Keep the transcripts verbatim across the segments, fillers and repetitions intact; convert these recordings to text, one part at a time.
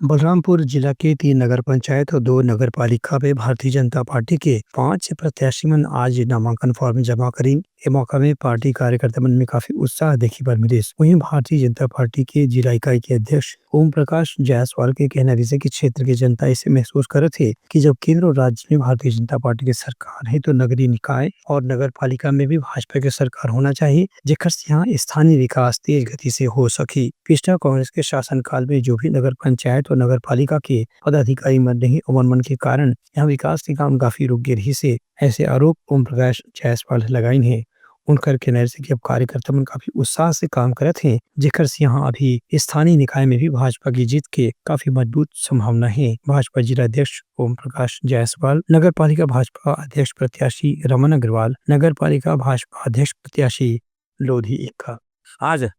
बलरामपुर जिला के तीन नगर पंचायत और दो नगर पालिका में भारतीय जनता पार्टी के पांच प्रत्याशी मन आज नामांकन फॉर्म जमा करीन। ए मौका में पार्टी कार्यकर्ता मन में काफी उत्साह देखे बर मिलिस। वहीं भारतीय जनता पार्टी के जिला इकाई के अध्यक्ष ओम प्रकाश जायसवाल के कहना रिहिसे कि क्षेत्र के जनता इसे महसूस करत हे कि जब केंद्र और राज्य में भारतीय जनता पार्टी की सरकार है, तो नगरीय निकाय और नगर पालिका में भी भाजपा की सरकार होना चाहिए, जेकर से यहाँ स्थानीय विकास तेज गति से हो सकी। पिछला कांग्रेस के शासनकाल में जो भी नगर पंचायत और नगर पालिका के पदाधिकारी मन रही, ओमन मन के कारण यहाँ विकास के काम काफी रुक गे रहिसे। ऐसे आरोप ओम प्रकाश जायसवाल लगाइन हे। उनकर कहना रिहिसे कि अब कार्यकर्ता मन काफी उत्साह से काम करत हे, जेकर से यहाँ अभी स्थानीय निकाय में भी भाजपा की जीत के काफी मजबूत संभावना हे। भाजपा जिला अध्यक्ष ओम प्रकाश जायसवाल, नगर पालिका भाजपा अध्यक्ष प्रत्याशी रमन अग्रवाल, नगर पालिका भाजपा अध्यक्ष प्रत्याशी लोधी एक्का। आज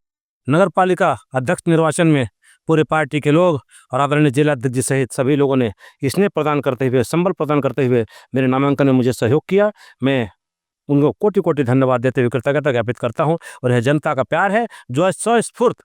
नगर पालिका अध्यक्ष निर्वाचन में पूरे पार्टी के लोग और आदरणीय जिला अध्यक्ष जी सहित सभी लोगों ने स्नेह प्रदान करते हुए, संबल प्रदान करते हुए मेरे नामांकन में मुझे सहयोग किया। मैं उनको कोटि कोटि धन्यवाद देते हुए कृतज्ञता ज्ञापित करता हूँ। और यह जनता का प्यार है जो आज स्वस्फूर्त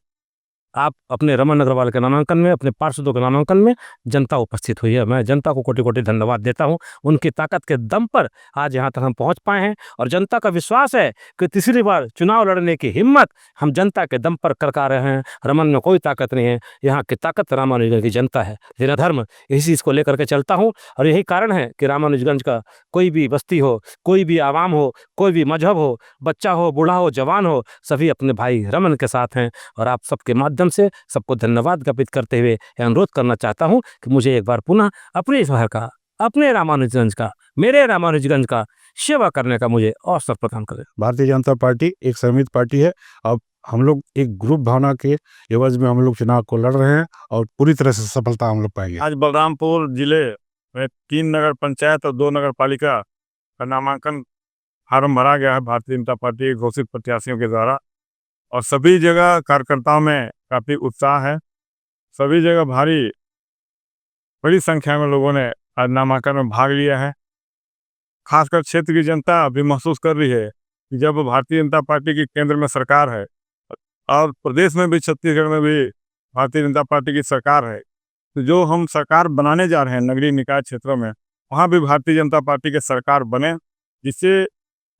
आप अपने रमन अग्रवाल के नामांकन में, अपने पार्षदों के नामांकन में जनता उपस्थित हुई है। मैं जनता को कोटि कोटि धन्यवाद देता हूँ। उनकी ताकत के दम पर आज यहाँ तक हम पहुँच पाए हैं और जनता का विश्वास है कि तीसरी बार चुनाव लड़ने की हिम्मत हम जनता के दम पर करका रहे हैं। रमन में कोई ताकत नहीं है, यहाँ की ताकत रामानुजगंज की जनता है। जिला धर्म इसी चीज़ को लेकर के चलता हूँ और यही कारण है कि रामानुजगंज का कोई भी बस्ती हो, कोई भी आवाम हो, कोई भी मजहब हो, बच्चा हो, बूढ़ा हो, जवान हो, सभी अपने भाई रमन के साथ हैं। और आप सबके माध्यम से सबको धन्यवाद ज्ञापित करते हुए यह अनुरोध करना चाहता हूँ कि मुझे एक बार पुनः अपने शहर का, अपने रामानुजगंज का, मेरे रामानुजगंज का सेवा करने का मुझे अवसर प्रदान करें। भारतीय जनता पार्टी एक संयमित पार्टी है। अब हम लोग एक ग्रुप भावना के एवज में हम लोग चुनाव को लड़ रहे हैं और पूरी तरह से सफलता हम लोग पाएंगे। आज बलरामपुर जिले में तीन नगर पंचायत और दो नगर पालिका का नामांकन फार्म भरा गया है भारतीय जनता पार्टी के घोषित प्रत्याशियों के द्वारा और सभी जगह कार्यकर्ताओं में काफी उत्साह है। सभी जगह भारी, बड़ी संख्या में लोगों ने आज नामांकन में भाग लिया है। खासकर क्षेत्र की जनता भी महसूस कर रही है कि जब भारतीय जनता पार्टी की केंद्र में सरकार है और प्रदेश में भी, छत्तीसगढ़ में भी भारतीय जनता पार्टी की सरकार है, तो जो हम सरकार बनाने जा रहे हैं नगरीय निकाय क्षेत्रों में, वहाँ भी भारतीय जनता पार्टी की सरकार बने, जिससे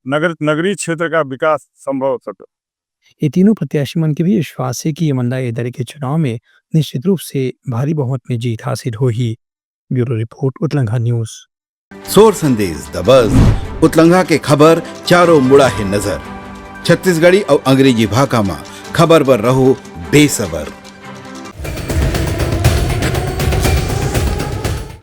नगर, नगरीय क्षेत्र का विकास संभव हो सके। ये तीनों प्रत्याशी मन के भी विश्वास हे कि ये मन ला ए दरी के चुनाव में निश्चित रूप से भारी बहुमत में जीत हासिल होही। Bureau report, Utlangha news. सोर संदेश दबस, उतलंघा के खबर चारों मुड़ा हे नजर। छत्तीसगढ़ी अउ अंग्रेजी भाखा म खबर बर रहो बेसबर।